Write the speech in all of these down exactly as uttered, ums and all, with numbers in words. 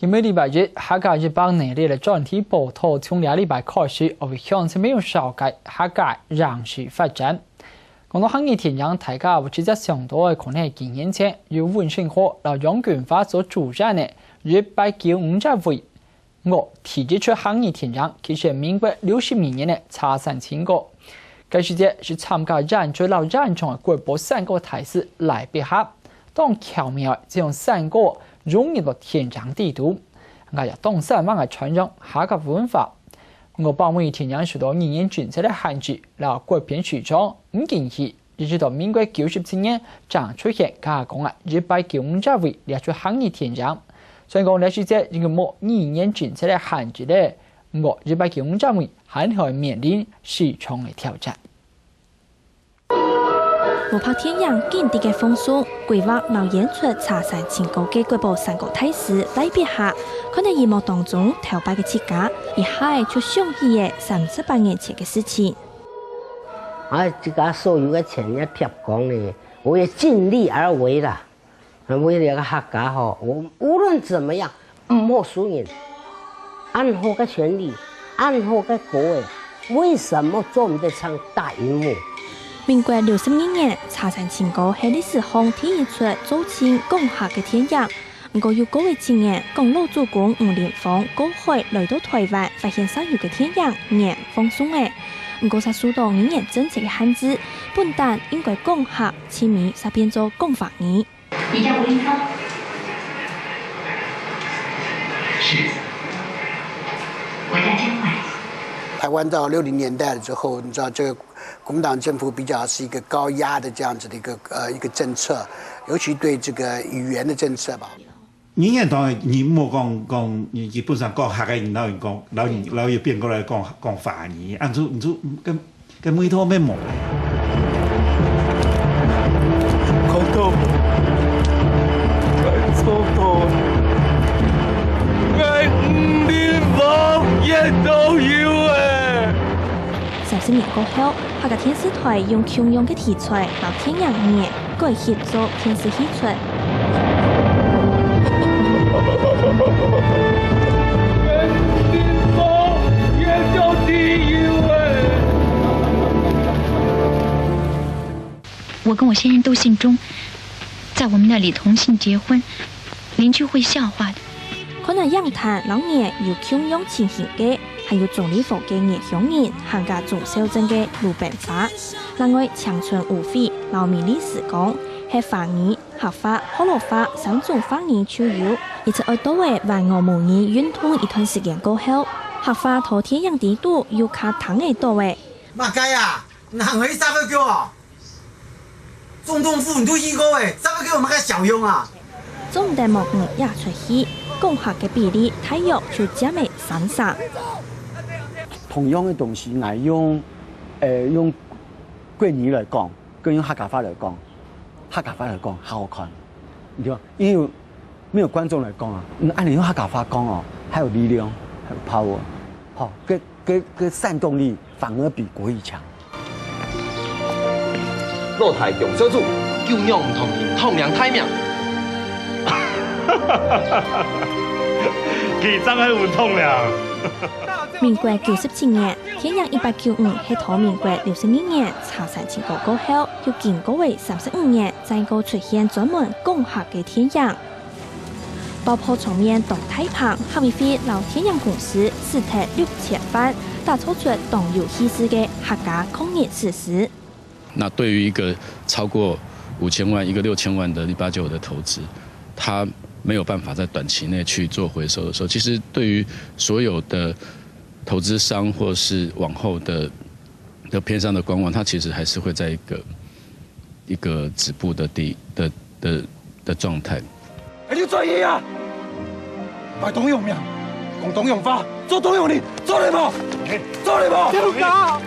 今晡日禮拜一，客家一百年个專題報導，從這禮拜開始，會向前面紹介客家影視發展。講到客語電影，大家會直接想到个可能係幾年前由溫昇華摎楊錦華所主演个《一八九五十位》。毋過，第一齣客語電影其實係民國六十二年个《茶山情歌》。該時節係參加演出摎演唱个國寶山歌大師賴必合，當巧妙个就將山歌融入到電影底肚，𠊎也當煞猛个傳揚客家文化。毋過，包尾電影受到語言政策个限制，摎國片市場毋景氣， 一直到民國九十七年正出現加工个《一八九五十位》這齣客語電影。雖然講這時節已經無語言政策个限制了，毋過《一八九五十位》還係會面臨市場个挑戰。無拍電影經典个放送，規劃摎演出《茶山情歌》个國寶山歌大師賴必合，看到螢幕當中頭擺个自家，一下仔就想起了三十八年前个事情。 啊，自家所有个錢也貼光咧，我也盡力而為啦。啊，為了个客家吼，我無論怎麼樣，毋好輸人。恁好个權利，恁好个歌仔，為什麼做毋得上大螢幕？民國六十二年，《茶山情歌》係歷史上第一齣做盡講客个電影。 毋過又過了七年，講老祖公吳林芳過海來到臺灣，發現煞有个電影原放送了。毋過煞受到語言政策个限制，本旦應該講客，盡尾煞變做講華語。你叫吳林芳？是。我叫江淮。台灣到六零年代了之後，你知道這個國民黨政府比較是一個高壓的這樣子的一個，呃，一個政策，尤其對這個語言的政策吧。 語言當然你莫講，講，你基本上講客个人，摎人講，摎人，摎佢變過來講，講華語，恁樣，你就，該，該味道乜無。講到，該做到，該吳林芳也都有欸。三十年過後，客家電視臺用共樣个題材摎電影原 改翕做電視戲齣。我跟我先生都姓鍾，在我們那裡同姓結婚，鄰居會笑話的。看啊影壇摎原有共樣情形个， 還有鍾理和个原鄉人客家鍾肇政个《魯冰花》。另外，《青春無悔》摎《美麗時光》係華語、客話、學老話三種話語都有，一直愛到了還我母語運動一段時間過後，客話在電影裡肚又較聽得到了。麼个啊？ 哪會去沙發腳啊？總統府你都去過欸，沙發腳有麼个效用啊？做毋得目魚也出戲，講客个比例大約就佔了三成。同樣个東西，𠊎用，呃，用國語來講，跟用客家話來講，客家話來講較好看，對吧？因為 沒有觀眾來講啊，嗯，恁樣用客家話講哦，較有力量，較有power，吼，該，該，該煽動力反而比國語強。老大強小子，狗娘毋通人，通人大名。佢正係有通了。民國九十七年，電影《一八九五》係在民國六十二年《茶山情歌》過後，又經過了三十五年，再過出現專門講客个電影。 爆破場面當大棚，客委會摎電影公司使忒六千萬，打造出當有氣勢个客家抗日史詩。那對於一個超過五千萬、一個六千萬的一八九五的投資，它沒有辦法在短期內去做回收的時候，其實對於所有的投資商或是往後的，的片商的觀望，它其實還是會在一個 一個止步的地，的，的，的狀態。哎，你做戲啊！賣當陽命，講當陽話，做當陽人，做得無？做得無？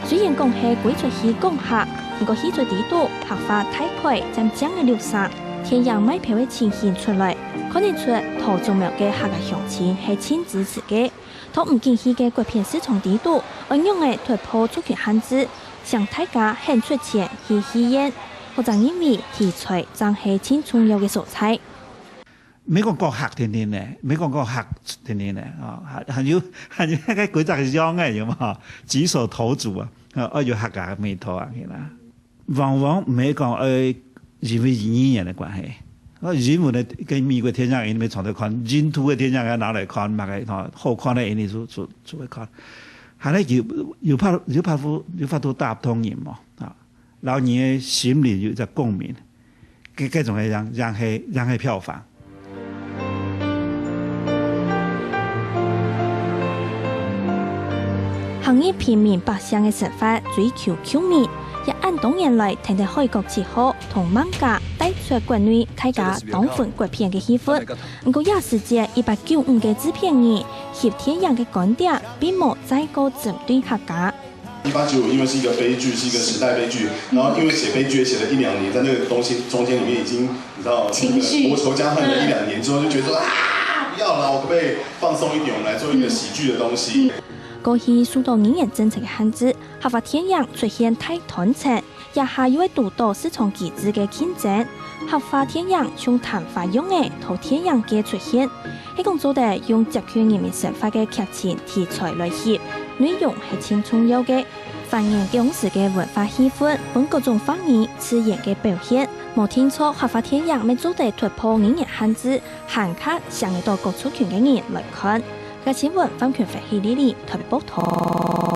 雖然講係歸齣戲講客，毋過戲齣裡肚客話大概佔正个六成，電影賣票个情形出來，看得出桃竹苗个客家鄉親係盡支持个。 在毋景氣个國片市場裡肚，愛仰仔突破族群限制，請大家肯出錢去戲院，或者認為題材正係盡重要个所在。毋係講各客定定呢，毋係講各客定定呢，哦，還，還有，還有該个規則樣个，有無？舉手投足啊，哦，愛有客家个味道啊，係啦。往往毋係講愛因為語言个關係，哦，英文个跟美國電影因為常常看，印度个電影也拿來看，麼个，哦，好看个因為就，就，就會看。還有有，有法，有法度，有法度打動人無？啊，然後你个心靈有一隻共鳴，這，這種个樣，樣係，樣係票房。 行入平民百姓个生活，追求共鳴，也恁多年來，跈等海角七號同漫畫帶出國內大家當粉國片个氣氛。毋過，這時節，一八九五个製片人翕電影个觀點，並無再過針對客家。一八九五因為是一個悲劇，是一個時代悲劇，然後因為寫悲劇也寫了一兩年，在那個東西中間裡面已經，你知道，那個情緒國仇家恨了一兩年之後，就覺得說啊，不要了，我可不可以放鬆一點，我們來做一個喜劇的東西。過去受到語言政策个限制，客話電影出現大斷層，這下又會堵到市場機制个競爭。客話電影像曇花樣仔在電影界出現，係講做得用接近人民生活个劇情題材來翕，內容係盡重要个。還原當時个文化氣氛，分各種話語自然个表現。無定著客話電影乜做得突破語言限制，還較吸引到各族群个人來看。這新聞范權輝、許麗麗特別報導。